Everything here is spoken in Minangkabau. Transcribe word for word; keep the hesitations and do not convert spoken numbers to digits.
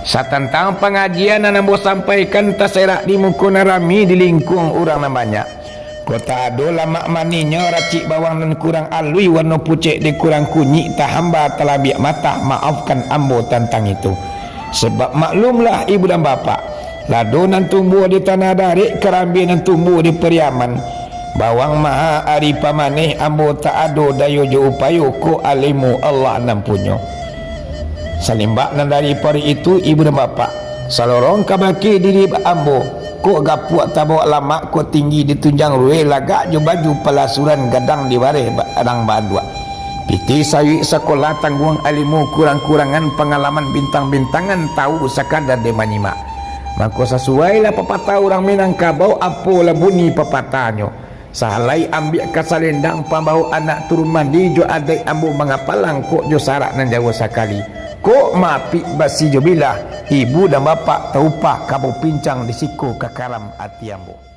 Satantang pangajian nan ambo sampaikan taserak di muko nan rami di lingkuang urang nan banyak. Kok tak ado lamak manihnyo, racik bawang nan kurang alui, warno pucek dikurang kunyik, tahamba talambiak matah, maafkan ambo tantang itu. Sebab maklumlah ibu dan bapak, lado nan tumbuah di tanah darek, karambia nan tumbuah di Pariaman, bawang maha ari pamaneh, ambo tak ado dayo jo upayo, kok alimu Allah nan punyo. Salimbak nan dari paruik itu, ibu dan bapak, salorong kabake diri ambo, kok gapuak tabawak lamak, kok tinggi ditunjang rueh, lagak jo baju palasuran, gadang di bareh ba-, gadang baanduak. Pitih sayuik sakolah tangguang alimu, kurang-kurangan pangalaman bintang-bintangan, tawu sakadar dek manyimak. Mako sasuailah papatah urang Minangkabau, apolah bunyi papatahnyo. Sahalai ambiak ka salendang, pambao anak turun mandi, jo adaik ambo mangapalang, kok jo sarak nan jauah sakali. Kok maapik basi jo bilah, ibu dan bapak taupah, kabo pincang di siko ka karam ati ambo.